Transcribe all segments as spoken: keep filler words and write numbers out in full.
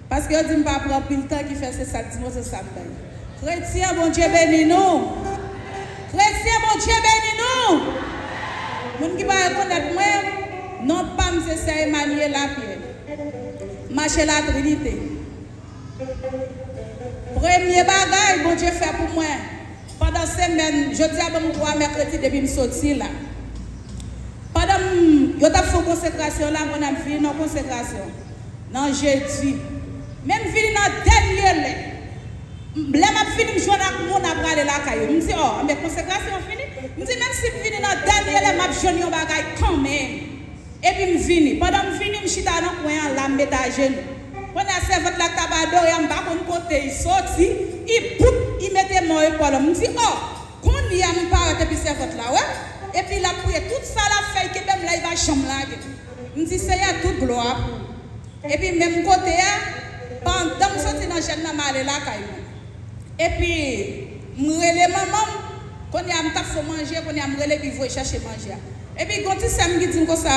Paske yo di m pa pran anpil tan, ki fè se sa l di m, se sa m bay. Kretyen, Bondye beni nou. Kretyen, Bondye beni nou. Moun ki pa rekonèt mwen, non pa m se Sè Emmanuel Lapierre. M mache Latrinite. Premye bagay Bondye fè pou mwen, pandan semèn, jodi a ban m twa mèkredi depi m soti la. Pandan m, yo t ap fè yon konsekrasyon la, mwen ap vin nan konsekrasyon. Nan jedi. Men m vini nan dènye lè. Lè m ap vini, m jwenn ak moun ap prale lakay yo. M di, "Ò, anben konsekrasyon an fini." M di, "Menm si m vini nan dènye lè, m ap jwenn yon bagay kanmenm." Epi m vini. Pandan m vini, m chita nan kwen an la, m mete ajenou. Kounye a, sèvant la k t ap adore a, m pa konn kote li soti, li bout, li mete men l epòl an. M di, "Ò, kounye a m parèt epi sèvant la wè m." Epi l ap priye, tout sa l ap fè, li kenbe m la, li pa janm lage m. M di, "Seyè, tout glwa pou ou." Epi menm kote a, pandan m soti nan jèn nan, m ale lakay mwen. Epi m rele manman m, kounye a m t ap fè manje, kounye a m rele epi voye chache manje a. Epi gon ti sè m ki di m konsa,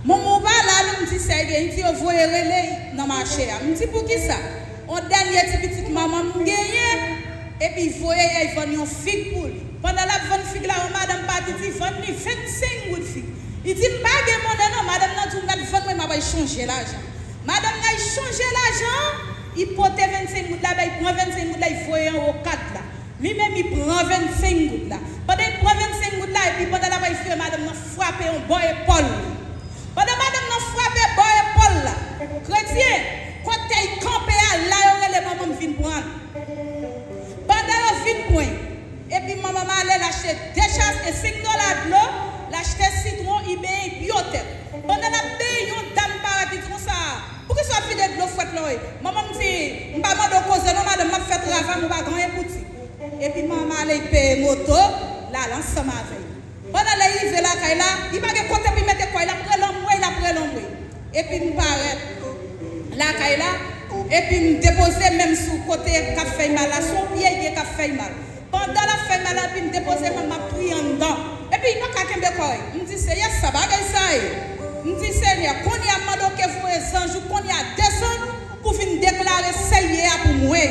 "Manman w pa la non," m di, "Sè gen?" Li di, "Yo voye rele nan mache a." M di, "Poukisa?" On dènye ti pitit manman m genyen, epi voye al vann yon fig pou li. Pandan l ap vann fig la, yon madanm pati di, "Vann li vennsenk goud fig." Li di, "M pa gen monnen non, madanm nan di w mèt vann mwen, m ap al chanje lajan." Madanm nan chanje lajan an, li pote vennsenk goud la, bay, li pran vennsenk goud la, li voye anwo kad la. Li menm, li pran vennsenk goud la. Pandan li pran vennsenk goud la, epi pandan l ap al voye, madanm nan frape yon bò epòl li. Pandan madanm nan frape bò epòl la, kretyen, kote li kanpe a, la yo rele manman m vin pran l. Pandan yo vin pran l, epi manman m ale, l achte de chas e senk dola dlo, l achte sitwon, li benyen, li pye tèt. Pandan l ap benyen, yon dam parèt, li di konsa, "Poukisa w ap vide dlo fwèt la, wi?" Manman m di, "M pa mande w koze non, madanm, m ap fè travay m, ou pa gen anyen pou di." Epi manman m ale, li peye moto, l al ansanm avè l. Pandan lè l rive lakay la, li pa gen kote pou l mete kò l, l ap rele anmwey, l ap rele anmwey. Epi m parèt lakay la, epi m depoze men m sou kote k ap fè l mal la, se yon pye l gen k ap fè l mal. Pandan l ap fè l mal la, epi m depoze men m, m ap priye anndan. Epi li pa ka kenbe kò l. M di, "Seyè, sa bagay sa ye?" M di, "Senyè, kounye a m mande w ke voye zanj ou kounye a desann pou vin deklare se l ye a pou mwen."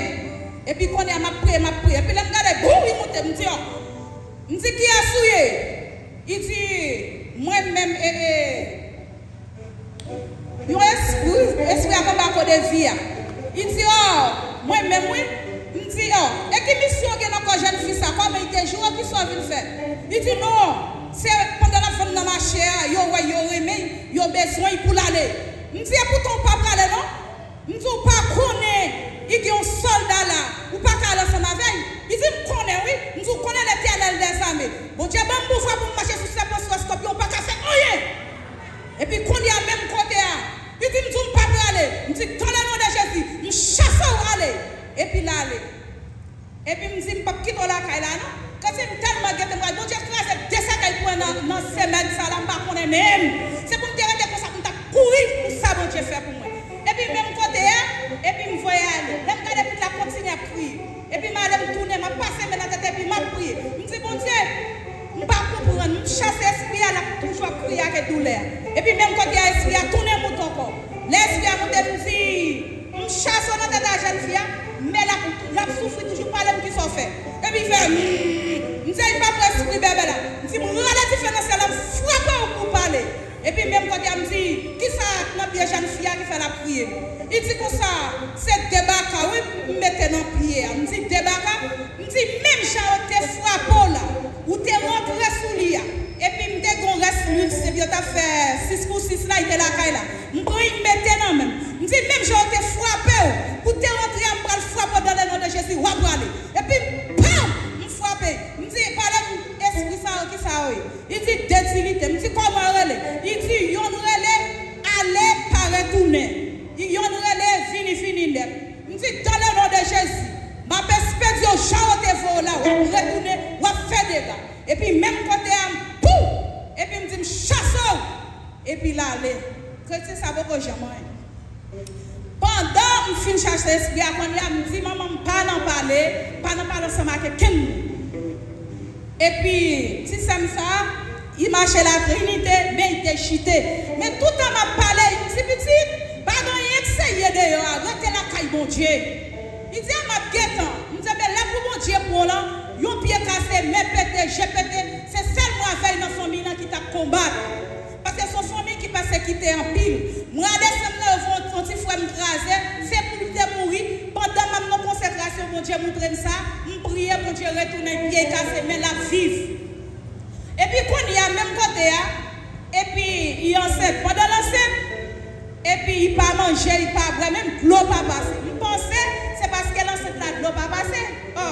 Epi kounye a m ap priye, m ap priye. Epi lè m gade, boum, li moute. M di, "Ò." M di, "Kiyès ou ye?" Li di, "Mwen menm, e, e, yon espri, espri ak anba kodevi a." Li di, "Ò, mwen menm, wi." M di, "Ò, e ki misyon w gen nan kò jèn fi sa? Kòman li te joure? Kisa w vin fè?" Li di, "Non, se pandan l ap vann nan mache a, yo wè l, yo renmen l, yo bezwen l pou l ale." M di, "Epoutan w pa prale, non." M di, "Ou pa konnen li gen yon sòlda la, ou pa ka al ansanm avè l?" Li di, "M konnen, wi." M di, "Ou konnen Letènèl dèzame, Bondye ban m pouvwa pou m mache sou sèpan, sou eskòpyon, ou pa ka fè anyen." Epi kounye a, menm kote a, li di m, "M di w m pa prale." M di, "Dans le nom de Jésus, m chase w ale." Epi l ale. Epi m di, "M p ap kite w lakay la, non." Kretyen, m tèlman gentan pral, Bondye kraze de sèkèy pou mwen nan, nan semèn sa la, m pa konnen menm. Se pou m te rete konsa, pou m t ap kouri pou sa Bondye fè pou mwen. Epi menm kote a, epi m voye ale. Lè m gade pitit la kontinye ap kriye. Epi m ale, m tounen, m ap pase men nan tèt, epi m ap priye. M di, "Bondye, m pa konprann." M chase espri a, l ap toujou ap kriye ak doulè a. Epi menm kote a, espri a tounen moute ankò. Lè espri a moute, m di, m chase w nan tèt a jèn fi a, men l ap, l ap soufri toujou, pale m kisa w fè. Epi l fè, "Hmm." M di, "Li pa pou espri bèbè la." M di, "M rale dife nan syèl la, m frape w pou w pale." Epi menm kote a, m di, "Kisa nan pye jèn fi a ki fè l ap kriye?" Li di konsa, "Se de baka, wi, m mete nan pye a." M di, "De baka?" M di, "Menm jan yo te frape w la, ou te rantre sou li a." Epi m te gen yon rès lwil, se yo t ap fè sis pou sis la, li te lakay la. M pran, m mete nan men m. M di, "Menm jan yo te frape w, ou te rantre a, m pral frape w dans le nom de Jésus, w ap prale." Epi, pam! M frape. M di, "Pale m, espri sa yo, kisa yo ye?" Li di, "Detilite." M di, "Kòman yo rele?" Li di, "Yonn rele ale, pa retounen. Yonn rele vini, vini nèt." M di, "Dans le nom de Jésus, m ap espedye w jan yo te voye w la, w ap retounen, w ap fè dega." Epi menm kote a, m, pou! Epi m di, "M chase w!" Epi l ale. Kretyen sa poko janm anyen. Pandan m fin chase espri a, kounye a m di manman m pa nan pale, pa nan pale ansanm ak kenn moun. Epi, ti sè m sa, li mache Latrinite, men li te chite. Men toutan m ap pale, li di, "Pitit, pa gen anyen k serye deyò a, rete la, Bondye. Li di, a, m ap gentan. M di, men lè pou Bondye pran w lan, yon pye kase, men pete, je pete, se sèl mwen avè l nan fanmi lan ki t ap konbat. Paske se yon fanmi ki pèsekite anpil. Mwen a desann nan, yo voye yon ti frè m kraze, se pou li te mouri. Pandan m ap nan konsekrasyon, Bondye moutre m sa, m priye, Bondye retounen, pye kase, men l ap viv. Epi kounye a, menm kote a, epi li ansent. Pandan l ansent, epi li pa manje, li pa bwè, menm dlo pa pase. M panse se paske l ansent la dlo pa pase. Ò,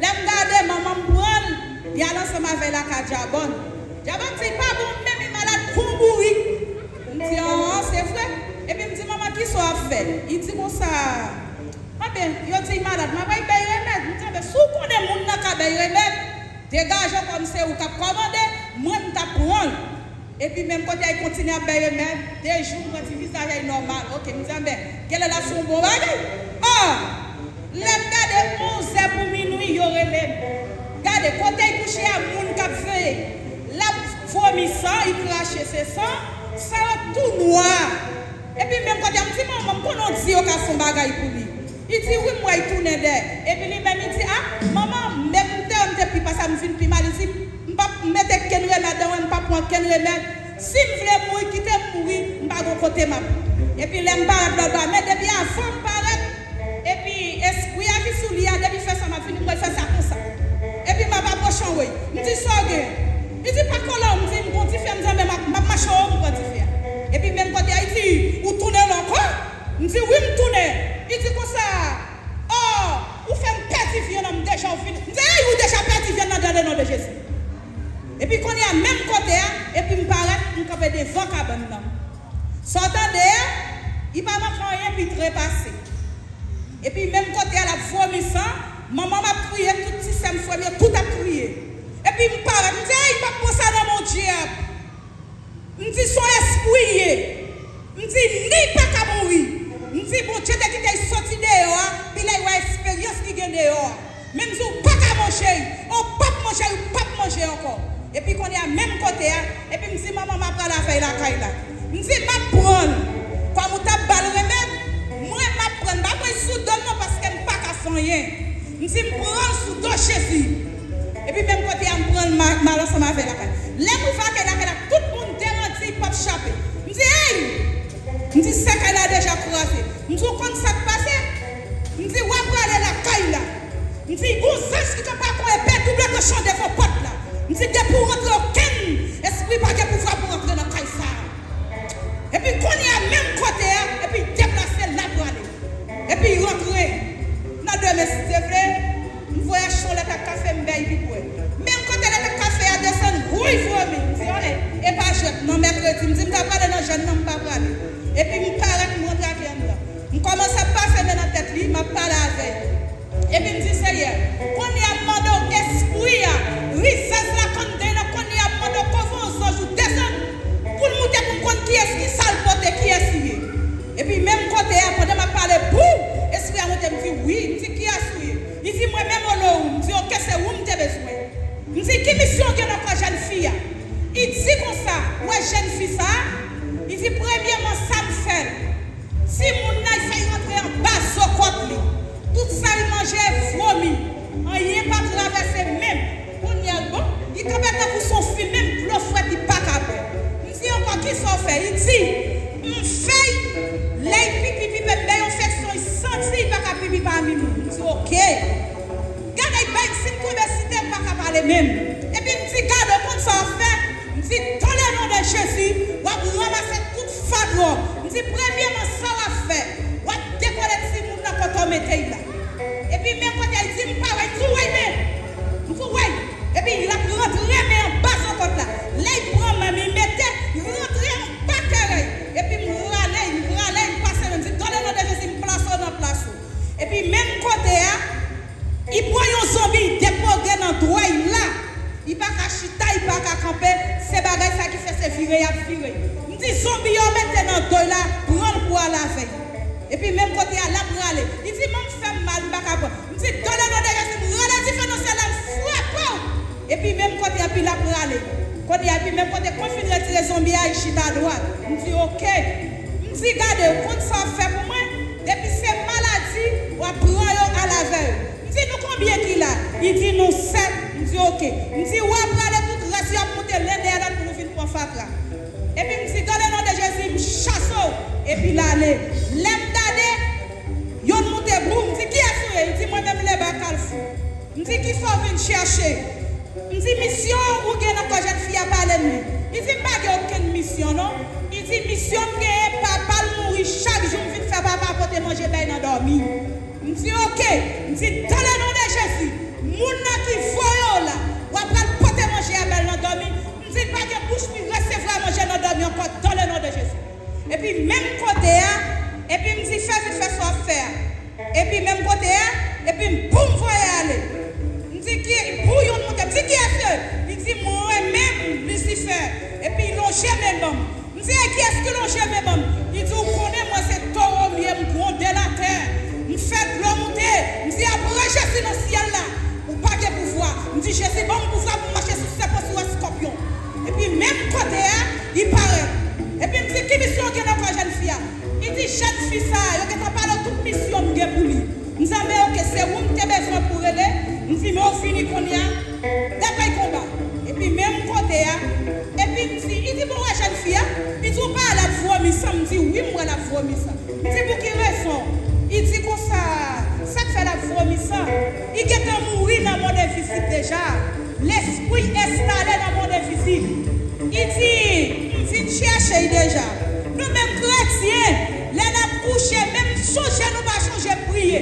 lè m gade, manman m pran l, li al ansanm avè l lakay Djabòn. Djabòn di, li pa bon menm, li malad kon bourik. M di, an, se vre. Epi m di, manman, kisa w ap fè? Li di konsa, anben, yo di l malad, m ap al bay remèd. M di, anben, si w konnen moun nan ka bay remèd, degaje w kòm se ou k ap kòmande, mwen m t ap pran l. Epi menm kote a, li kontinye ap bay remèd, de jou, m wè ti vizaj a, li nòmal. Oke, m di, anben, genlè l ap fè yon bon bagay. Ò, lè m gade onzè pou minui, yo rele m. Gade, kote l kouche a, moun k ap veye. L ap vomi san, li krache se san, san yo tou nwa. Epi menm kote a, m di, manman, m konnen w di yo ka fè yon bagay pou li. Li di, wi, m wè l tounen dèyè. Epi li menm, li di, a, manman, menm m te wè m te pi pase a, m vin pi mal. Li di, m p ap mete kenn remèd anyen, m p ap pran kenn remèd. Si m vle mouri, kite m mouri, m pa gen kote m ap. Epi lè m parèt lòtbò a, men depi avan m parèt, epi espri a ki sou li a, depi fè sa, m ap vini, m wè l fè sa konsa. Epi m ap apwoche anwo. M di, sa w gen? Li di, pa kole w. M di, m gon dife, m di, men m ap, m ap mache anwo pou pran dife a. Epi menm kote a, li di, ou tounen la ankò? M di, wi, m tounen. Li di konsa, ò, ou fè m pèdi vyann nan, m deja w vin. M di, ey, ou deja pèdi vyann nan dans le nom de Jésus. Epi kounye a, menm kote a, epi m parèt, m kanpe devan kabann nan. Sa w tande a, li pa manke anyen, epi trepase. Epi menm kote a, l ap vomi san, manman m ap kriye, tout ti sè m, frè m yo, tout ap kriye. Epi m parèt, m di, ey, m p ap pran sa nan men dyab. M di, se yon espri l ye. M di, ni l pa ka mouri. M di, Bondye te kite l soti deyò a, pi lè l wè esperyans ki gen deyò a. Men m di, ou pa ka manje l, ou p ap manje l, ou p ap manje l ankò. Epi kounye a, menm kote a, epi m di, manman, m ap pral avè l lakay la. M di, m ap pran l. Kòm ou t ap ba l remèd, mwen, m ap pran l. M pa pran l sou do m non, paske m pa ka fè anyen. M di, m pran l sou do Jezi. Epi menm kote a, m pran l, m a-, m al ansanm avè l lakay. Lè m rive lakay la, tout moun derandi, pòt chape. M di, ey! M di, sèkèy la deja kraze. M di, ou konn sa k pase? M di, w ap prale lakay la. M di, gon zanj ki kanpe ak yon epe double tranchant devan pòt la. M di, depi w rantre, okenn espri pa gen pouvwa pou rantre nan kay sa a. Epi kounye a, menm kote a, epi deplase, l ap prale. Epi rantre nan demen, si Dye vle, m voye achte yon lèt ak kafe, m bay li bwè. Menm kote lèt ak kafe a desann, wouy, vomi. M di, o, e, e pa jwèt non, mèkredi. M di, m ta prale nan jèn nan, m pa prale. Epi m parèt, m rantre avè l anndan. M kòmanse ap pase men nan tèt li, m ap pale avè l. Epi m di, Seyè, kounye a m mande w espri a, rizèz la konn deyò, kounye a m mande w konvoke yon zanj ou desann pou l moute pou m konn kiyès ki sa l pote, kiyès li ye. Epi menm kote a, pandan m ap pale, boum! Espri a monte, m di, wi, m di, kiyès ou ye? Li di, mwen menm Olowour. M di, oke, se ou m te bezwen. M di, ki misyon w gen nan kò jèn fi a? Li di konsa, wè jèn fi sa a? Li di, premyeman, sa m fè l. Timoun nan, l fè l rantre anba zo kòt li. Tout sa l manje, vomi. Anyen pa travèse menm. Kounye a, bon, li kanpe tankou se yon fi, menm dlo frèt li pa ka bwè. M di ankò, kisa w fè? Li di, m fè l, lè l pipi, pipi, bebe, yon enfeksyon, li santi li pa ka pipi pami moun. M di, oke. Gade, bay, si m tonbe site, m pa ka pale menm. Epi m di, gade, w konn sa w ap fè? M di, dans le nom de Jésus, w ap ranmase tout fatra w. M di, premyeman, sa w ap fè? W ap dekole timoun nan kote w mete l la. Epi menm kote a, l di, m pa wè, m di, w wè, men. M di, w wè. Epi l ap rantre men anba zokòt la. Lè l pran men m, li mete, l rantre anba kèrèy. Epi m rale, m rale, m pase, m di, dans le nom de Jésus, m plase w nan plas ou. Epi menm kote a, li pran yon zonbi, li depoge nan dwèt la. Li pa ka chita, li pa ka kanpe. Se bagay sa ki fè se vire y ap vire. M di, zonbi yo mete nan do l la, pran l pou al avè l. Epi menm kote a, l ap rale. Li di, men m fè m mal, m pa ka pran. M di, dans le nom de Jésus, m rale dife nan syèl la, m frape w. Epi menm kote a, epi l ap rale. Kounye a, epi menm kote, kon fin retire zonbi a, li chita dwat. M di, oke. M di, gade, ou konn sa w ap fè pou mwen? Depi se mal, Epi l ale. Lè m gade, yonn moute, bou, m di, "Kiyès ou ye?" Li di, "Mwen menm Leba Kalfou." M di, "Kisa w vin chèche?" M di, "Misyon ou gen nan kò jèn fi a, pale m li." Li di, "M pa gen okenn misyon non." Li di, "Misyon m genyen, papa l mouri chak jou, m vin fè papa pote manje bay nan dòmi." M di, "Oke." M di, "Dans le nom de Jésus, moun nan ki voye w la, w ap pral pote manje a bay l nan dòmi." M di, "L pa gen bouch li resevwa manje nan dòmi ankò, dans le nom de Jésus." Epi menm kote a, epi m di, "Fè vit fè sa w ap fè a." Epi menm kote a, epi m boum voye ale. M di, "Ki, pou yon moun, m di, kiyès yo?" Li di, "Mwen menm, Lisifè." Epi l lonje men ban m. M di, "E kiyès ki lonje men ban m?" Li di, "Ou konnen mwen se towo m ye, m gwonde latè, m fè dlo moute." M di, "Apre Jezi nan syèl la, ou pa gen pouvwa." M di, "Jezi ban m pouvwa pou m mache sou sèpan, sou èskòpyon." Epi menm kote a, li parèt. Epi m di, "Ki misyon w gen nan kò jèn fi a?" Li di, "Jèn fi sa a, yo gentan pale w tout misyon m gen pou li." M di, "Anben, oke, se ou m te bezwen pou rele." M di, "Men w fini kounye a, dakòy konba." Epi menm kote a, epi m di, li di, "Bon, w wè jèn fi a?" Li di, "Ou pa wè l ap vomi san?" M di, "Wi, m wè l ap vomi san." M di, "Pou ki rezon?" Li di konsa, "Sa k fè l ap vomi san? Li gentan mouri nan mond envizib deja. Lespri enstale nan mond envizib." Li di, "M vin chèche l deja." Nou menm kretyen, lè n ap kouche, menm chonje nou pa chonje priye.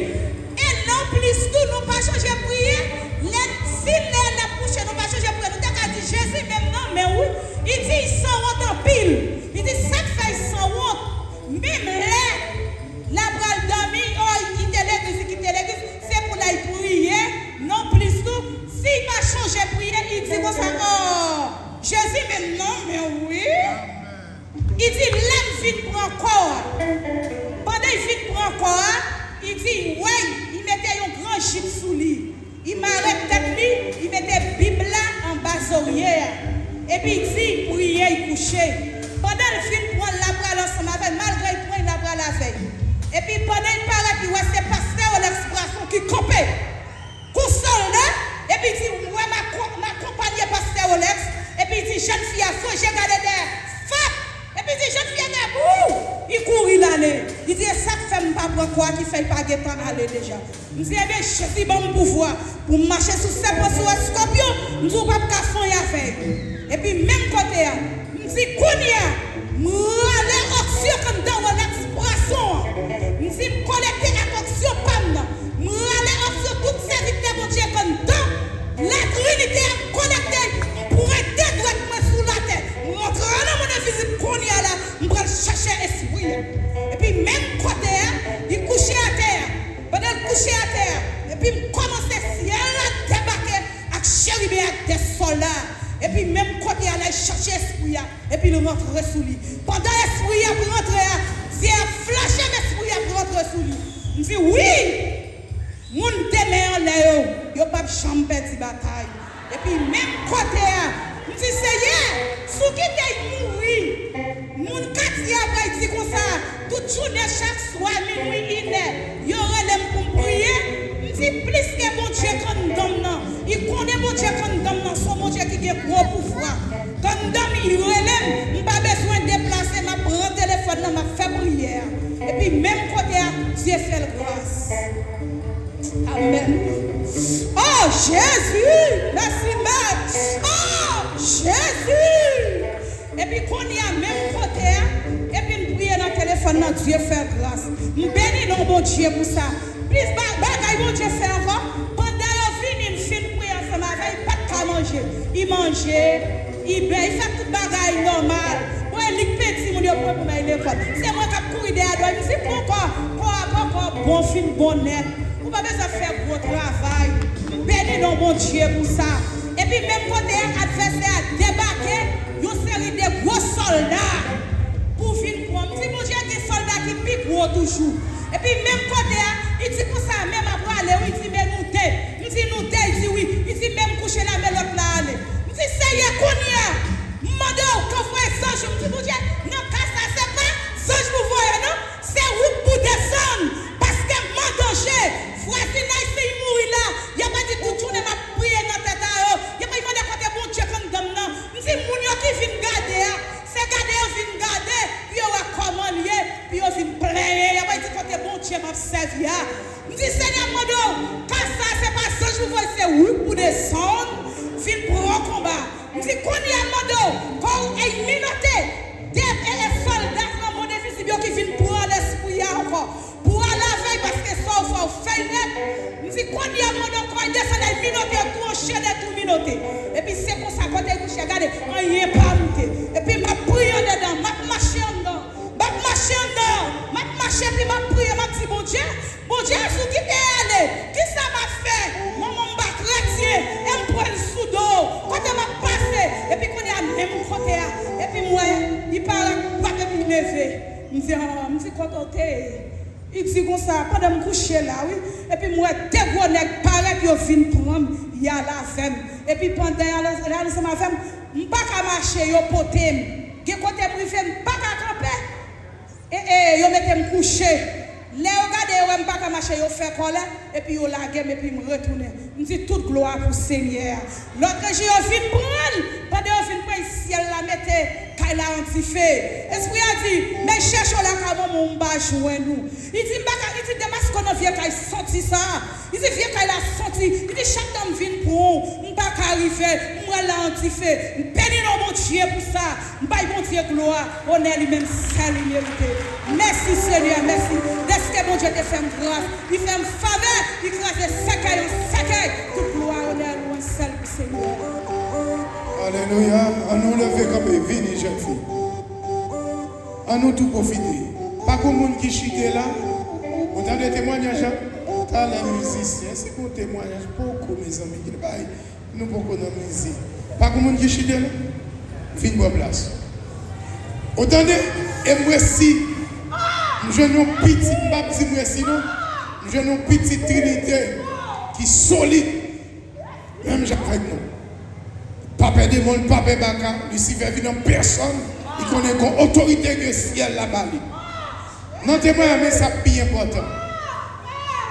E nonplis tou, nou pa chonje priye. Lè, si lè n ap kouche, nou pa chonje priye, nou te ka di, "Jezi menm nan men w, wi." Li di, "L sanwont anpil." Li di, "Sa k fè l sanwont?" Menm lè l ap pral dòmi, o, li te legliz, li kite legliz, se pou l al priye. Nonplis tou, si l pa chonje priye, li di konsa, "O, Jezi menm nan men w, wi." Li di, "Lè m vin pran kò a." Pandan l vin pran kò a, li di, "Wèy, li mete yon gran jip sou li. Li mare tèt li, li mete Bib la anba zorye a." Epi li di, li priye, li kouche. Pandan l vin pran l, l ap pral ansanm avè l, malgre li pran l, l ap pral avè l. Epi pandan l parèt, li wè se pastè Olex Brason ki kanpe. Kou sòlda, epi di, "M wè m ako-, m akonpanye pastè Olex." Epi di, jèn fi a fon je gade dèyè. Fap! Epi di, jèn fi a fè bou! Li kouri l ale. Li di, "E sa k fè m pa pran kò a ki fè l pa gentan ale deja." M di, "Ebyen, Jezi ban m pouvwa pou m mache sou sèpan, sou èskòpyon." M di, "Ou p ap ka fanyen avè l." Epi menm kote a, m di, "Kounye a, m rale onksyon k anndan Olex Brason an." M di, "M konekte ak onksyon pa m nan. M rale onksyon tout sèvitè Bondye k anndan Latrinite a, m konekte, m pwente dwèt mwen sou latè. M rantre nan mond envizib kounye a la, m pral chache espri a." Epi menm kote a, li kouche atè a. Pandan l kouche atè a, epi m kòmanse syèl la debake ak cheriben ak de sòlda. Epi menm kote a la, l chache espri a, epi l rantre sou li. Pandan espri a ap rantre a, zye a flache m, espri a ap rantre sou li. M di, "Wi, moun de men anlè yo, yo p ap janm pèdi batay." Epi menm kote a, m di, "Seyè, si w kite l mouri, moun katye a pral di konsa, tout jounen, chak swa, minwi, inè, yo rele m pou m priye." M di, "Plis ke Bondye k anndan m nan, li konnen Bondye k anndan m nan, se yon Bondye ki gen gwo pouvwa. K anndan m, li rele m, m pa bezwen deplase, m ap pran telefòn nan, m ap fè priyè a." Epi menm kote a, Dye fè l gras. Amèn. Oh, Jezi! Mèsi, Mèt! Oh, Jezi! Epi kounye a, menm kote a, epi m priye nan telefòn nan, Dye fè gras. M beni non Bondye pou sa. Plis ba-, bagay Bondye fè ankò, pandan yo vini, m fin priye ansanm avè l, li pa t ka manje. Li manje, li bwè, li fè tout bagay nòmal. Bon, e li k peye timoun yo pou, pou bay lekòl. Se mwen k ap kouri dèyè dwèt. M di, "Poko, kò a poko bon, fin bon nèt. Ou pa bezwen fè gwo travay." M beni non Bondye pou sa. Epi menm kote a, advèsè a debake, yon seri de gwo sòlda pou vin pran. M di, "Bondye gen sòlda ki pi gwo toujou." Epi menm kote a, li di konsa, "Men m ap prale, wi." Li di, "Men nou de." M di, "Nou de?" Li di, "Wi." Li di, "Men m kouche la, men lòt la ale." M di, "Seyè, kounye a, m mande w pou voye zanj ou." M di, "Bondye, nan ka sa, se pa zanj pou voye, non. Se ou k pou desann, paske m an danje. Vwazinay, si l mouri la, y ap di tout jounen m ap priye nan tèt a yo. Y ap mande kote Bondye k anndan m nan." M di, "Moun yo ki vin gade a, se gade yo vin gade, pou yo wè kòman l ye, pou yo Bondye m ap sèvi a. M di, Senyè, m mande w, ka sa a se pa zanj ou voye, se ou k pou desann, vin pran konba. M di, kounye a m mande w, kò w ay minote, de, e, e sòlda flanbo envizib yo ki vin pran lespri a ankò. Pou al avè y, paske sa w fè, w fè l nèt. M di, kounye a m mande w, kò y desann, ay minote, yo tou anchene, tou minote. Epi se konsa, kote y kouche a, gade, anyen pa moute. Epi m ap priye andedan, m ap mache anndan. M ap mache anndan, m ap mache, epi m ap priye, m ap di, Bondye, Bondye, si w kite ale, kisa m ap fè? Manman m pa kretyen, e m pran l sou do, kote m ap pase? Epi kounye a, menm kote a, epi m wè, li parèt, pap, epi l leve. M di, ah, m di, kote w te ye? Li di konsa, pandan m kouche la, wi, epi m wè de gwo nèg parèt, yo vin pran m, y al avè m. Epi pandan y al, y al ansanm avè m, m pa ka mache, yo pote m. Gen kote m rive, m pa ka kanpe. E, e, yo mete m kouche. Lè yo gade, yo wè m pa ka mache, yo fè kòlè, epi yo lage m, epi m retounen. M di, tout glwa pou Senyè a. Lòt rejyon yo vin pran l. Pandan yo vin pran l, syèl la mete kay la an dife. Espri a di, men chèche w lakay manman w, m pa jwenn ou. Li di, m pa ka, li di, demaske w nan vye kay santi sa a. Li di, vye kay la santi. Li di, chak tan m vin pran w, m pa ka rive. M wè l la an dife. M beni non Bondye pou sa. M bay Bondye glwa. Onè li menm sèl li merite. Mèsi, Senyè, mèsi. Dèske Bondye te fè m gras, li fè m favè, li kraze sèkèy an sèkèy. Tout glwa, onè, lwanj sèl pou Senyè. Alelouya. Annou leve kanpe. Vini, jèn fi. Annou tou pwofite. Pa gon moun ki chite la. Ou tande temwanyaj la? Talè mizisyen, se gon temwanyaj poko, mezanmi, ki bay. Nou poko nan mizik. Pa gon moun ki chite la? Vin pran plas. Ou tande? E m resi. M jwenn yon pitit, m p ap di m resi non. M jwenn yon pitit Trinite ki solid. Menm jan avèk nou. Pa pè demon, pa pè baka, Lisifè vin an pèsòn, li konnen gon otorite ke syèl la ba li. Nan temwen, men sa k pi enpòtan.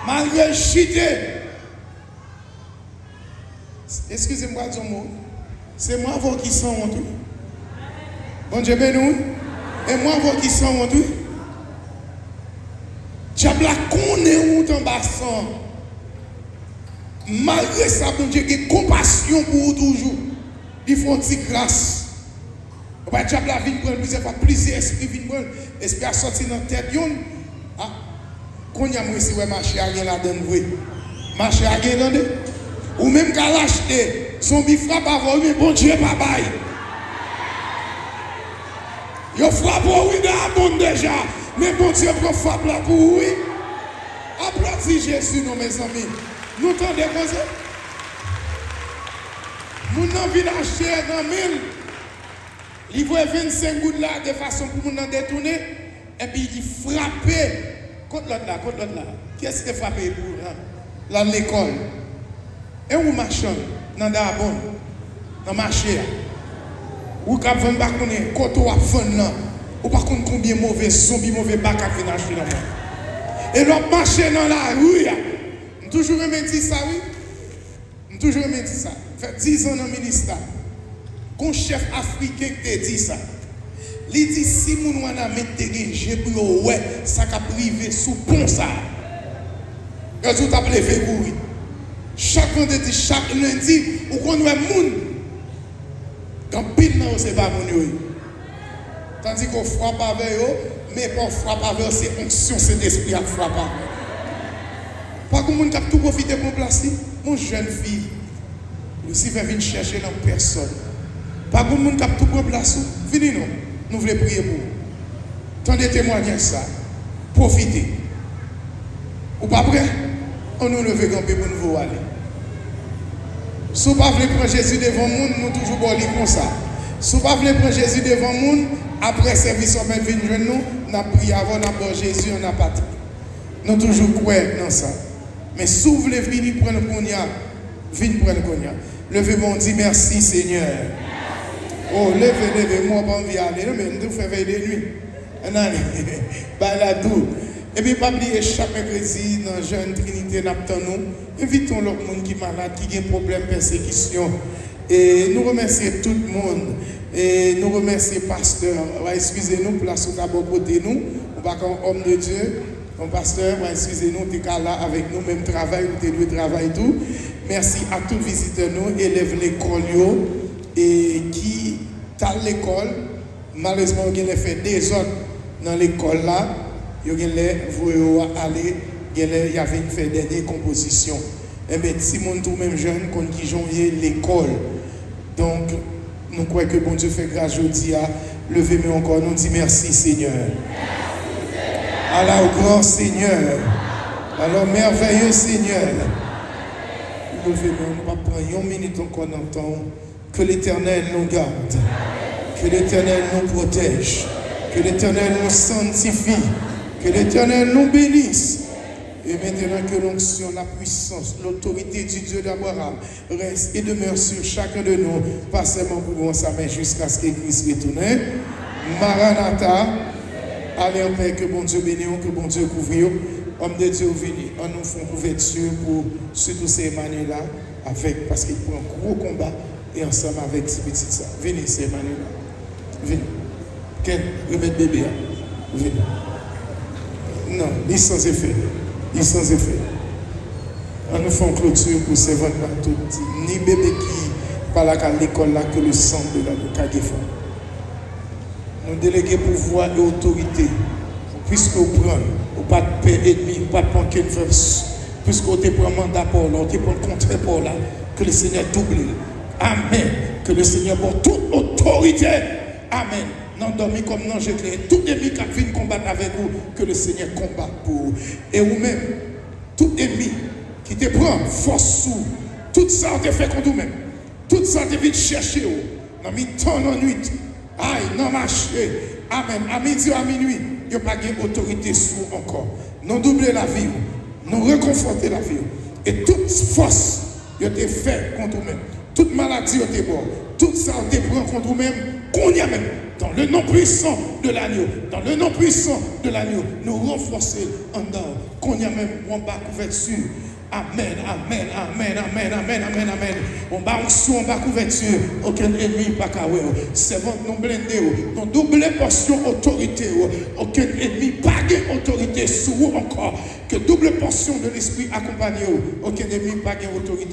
Malgre l chite, eskize m, m pral di yon mo. Se mwen avè w ki sanwont, wi. Bondye beni w, wi. E mwen avè w ki sanwont, wi. Dyab la konnen ou t anba san. Malgre sa, Bondye gen konpasyon pou ou toujou. Li fè yon ti gras. Ou pa dyab la vin pran l plizyè fwa, plizyè espri vin pran l. Espri a sòti nan tèt youn. A, kounye a m resi wè mache a gen ladan l vre. Mache a gen, tande. Ou menm k al achte, zonbi frape avè w, men Bondye pa bay. Yo frape w, wi, nan abonn deja. Men Bondye pran frap la pou ou, wi. Aplodi Jezi non, mezanmi. Nou tande koze? Moun nan vin achte nan men l. Li voye vennsenk goud la de fason pou moun nan detounen, epi li frape. Kot lòt la? Kot lòt la? Kiyès ki te frape pou l, an? L al lekòl. E ou machann nan Dabon, nan mache a. Ou k ap vann, pa konnen kote w ap vann nan. Ou pa konn konbyen move zonbi, move baka k vin achte nan men. E lè w ap mache nan lari a, m toujou renmen di sa, wi. M toujou renmen di sa. Fè diz an nan minista. Gon chèf afriken ki te di sa. Li di, si moun Wanament te gen je pou yo wè sa k ap rive sou pon sa a, yo di w t ap leve kouri. Chak vandredi, chak lendi, ou konn wè moun. Gen anpil nan yo, se pa moun yo ye. Tandike w frape avè yo, men pa w frape avè yo, se onksyon Sentespri a k frape avè w. Pa gon moun k ap tou pwofite pran plas li, yon jèn fi. Lisifè vin chèche nan pèsòn. Pa gon moun k ap tou pran plas ou, vini non, nou vle priye pou ou. Tande temwanyaj sa, pwofite. Ou pa prè? Ann nou leve kanpe pou n voye w ale. Si w pa vle pran Jezi devan moun, nou toujou ba w li konsa. Si w pa vle pran Jezi devan moun, apre sèvis la w mèt vin jwenn nou, n ap priye avè w, n ap ba w Jezi an apati. Nou toujou kwè nan sa. Men si w vle vini pran l kounye a, vin pran l kounye a. Leve men w, di, mèsi, Senyè. O, leve, leve, mwen pa anvi ale, non, men nou fè vèy de nwi. Ann ale. Bay la dou. Epi pa bliye, chak mèkredi, nan Jèn Trinite, n ap tann ou. Envite yon lòt moun ki malad, ki gen pwoblèm pèsekisyon. E nou remèsye tout moun. E nou remèsye pastè. Eskize nou, plas ou ta bò kote nou. Ou pa ka yon òm de Dye. Bon, pastè, mwen eskize nou, ou te ka la avèk nou, menm travay, ou te dwe travay tou. Mèsi ak tout vizitè nou, elèv lekòl yo, e ki t al lekòl, malerezman, yo genlè fè dezòd nan lekòl la, yo genlè voye yo ale, genlè y a vin fè dènye konpozisyon. Enben, timoun tou menm jan n konn kijan w ye lekòl. Donk, nou kwè ke Bondye fè gras jodi a. Leve men ankò, nou di mèsi, Senyè. À la au grand Seigneur. À la au merveilleux Seigneur. Leve men, nou p ap pran yon minit ankò nan tan w. Que l'Éternel nous garde. Que l'Éternel nous protège. Que l'Éternel nous sanctifie. Que l'Éternel nous bénisse. Et maintenant que l'onction, la puissance, l'autorité du Dieu d'Abraham reste et demeure sur chacun de nous, pas seulement pour sa, mais jusqu'à ce que Christ retourne. Maranatha, allez en paix, que Bondye beni w, ke Bondye kouvri w. Òm de Dye, vini, ann nou fè yon kouvèti pou sitou sè Emmanuela avèk, paske l pran gwo konba e ansanm avèk ti pitit sa. Vini, sè Emmanuela. Vini. Ken, remèt bebe a. Vini. Non, li san efè. Li san efè. Ann nou fè yon kloti pou sèvant la, tout, ni bebe ki pa la k al lekòl la, que le sang de l'agneau kage fò. Nou delege pouvwa e otorite, piske w pran l, ou pa t pè ènmi, ou pa t pran kenn fòs, piske w te pran manda pa w la, w te pran kontrè pa w la, ke le Senyè double l. Amèn. Ke le Senyè ba w tout otorite. Amèn. Nan dòmi kòm nan je klè, tout ènmi k ap vin konbat avèk ou, ke le Senyè konbat pou ou. E ou menm, tout ènmi ki te pran fòs sou ou, tout sa w te fè kont ou menm, tout sa te vin chèche w nan mitan lannwit, ay, nan mache, amèn, a midi, a minwi, yo pa gen otorite sou ou ankò. Nou double lavi w, nou rekonfòte lavi w. E tout fòs yo te fè kont ou menm, tout maladi yo te ba w, tout sa yo te pran kont ou menm, kounye a menm, dans le nom puissant de l'agneau, dans le nom puissant de l'agneau, nou ranfòse l anndan w, kounye a menm, ou anba kouvèti. Amèn, amèn, amèn, amèn, amèn, amèn, amèn. Ou anba onksyon, anba kouvèti, okenn ènmi pa ka wè w. Sèvant, nou blende w, nou double pòsyon otorite w. Okenn ènmi pa gen otorite sou ou ankò. Ke double pòsyon de Lespri akonpanye w. Okenn ènmi pa gen otorite